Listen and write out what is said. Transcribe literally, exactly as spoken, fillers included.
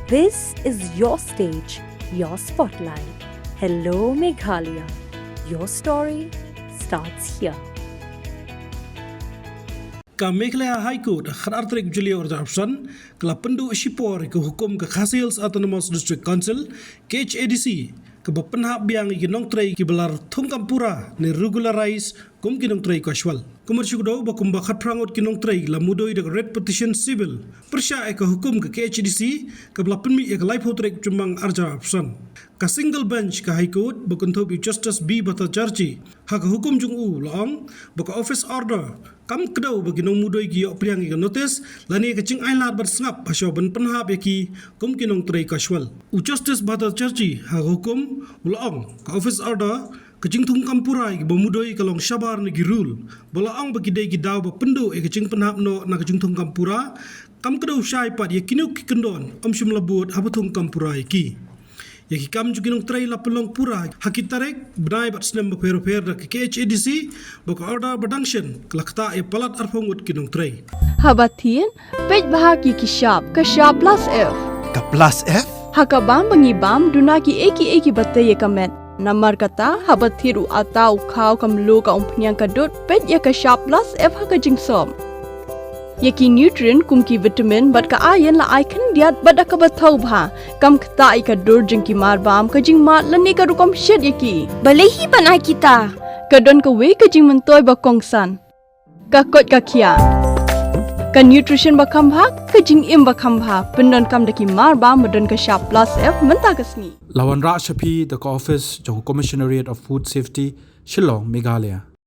This is your stage, your spotlight. Hello Meghalaya. Your story starts here. Ka Meghalaya High Court ha khatar tarik Jylliew arhajar arphew san ka la pynduh shipor ïa ka hukum ka Khasi Hills Autonomous District Council, K H A D C, kaba pynhap biang ïa ki nongtrei kiba la thungkam pura ne regularize kum ki nongtrei casual. Ka mut shu kdew ba kumba khatphra ngut ki nongtrei la mudui da ka writ petition civil pyrshah ïa ka hukum ka K H A D C kaba la pynmih ïa ka laiphew tarik Jymmang arhajar arphew san. Ka single bench ka High Court ba kynthup ïa u Justice B Bhattacharjee ha ka hukum jong u la ong ba ka office order kam kdew ba ki nongmudui ki ïoh pdiang ïa ka notice lane ka jingailad ban sngap hashwa ban pynhap ïa ki kum ki nongtrei casual. U Justice Bhattacharjee ha ka hukum u la ong ka office order ka jingthungkam pura ïa kiba mudui ka long shabar na ki rule ba la ong ba ki dei ki daw ba pynduh ïa ka jingpynhap noh na ka jingthungkam pura, kam kdew shai pat ïa kino ki kyndon, ym shym la bud haba thungkam pura ïa ki. Ïa ki kam jong ki nongtrei la pynlong pura ha ki tarik, bnai bad snem bapher bapher da ka K H A D C, ba ka order ba dang shen ka la ktah ïa palat arphew ngut ki nongtrei. Haba thied, peit bha ïa ki shap, ka shap plus F. Ka plus F? Ha ka bam ba ngi bam, duna kiei kiei kiba tei ïa ka met. Namar kata, haba thied u atta, u khaw, ka mluh, ka umphniang, ka dud, peit ïa ka shap plus F ha ka jingsop. Ïa ki nutrient kum ki vitamin bad ka iron la ai khyndiat bad da kaba thaw bha. Kam ktah ïa ka dur jong ki marbam, ka jingmad lane ka rukom shet ïa ki. Balei hi ban ai kita? Ka don kawei ka jingmyntoi ba kongsan. Ka koit ka khiah. Ka nutrition ba kham bha, ka jingim ba kham bha. Pyndonkam da ki marbam ba don ka shap plus F mynta ka sngi. La wanrah sha phi da ka office jong ka Commissionerate of Food Safety, Shillong, Meghalaya.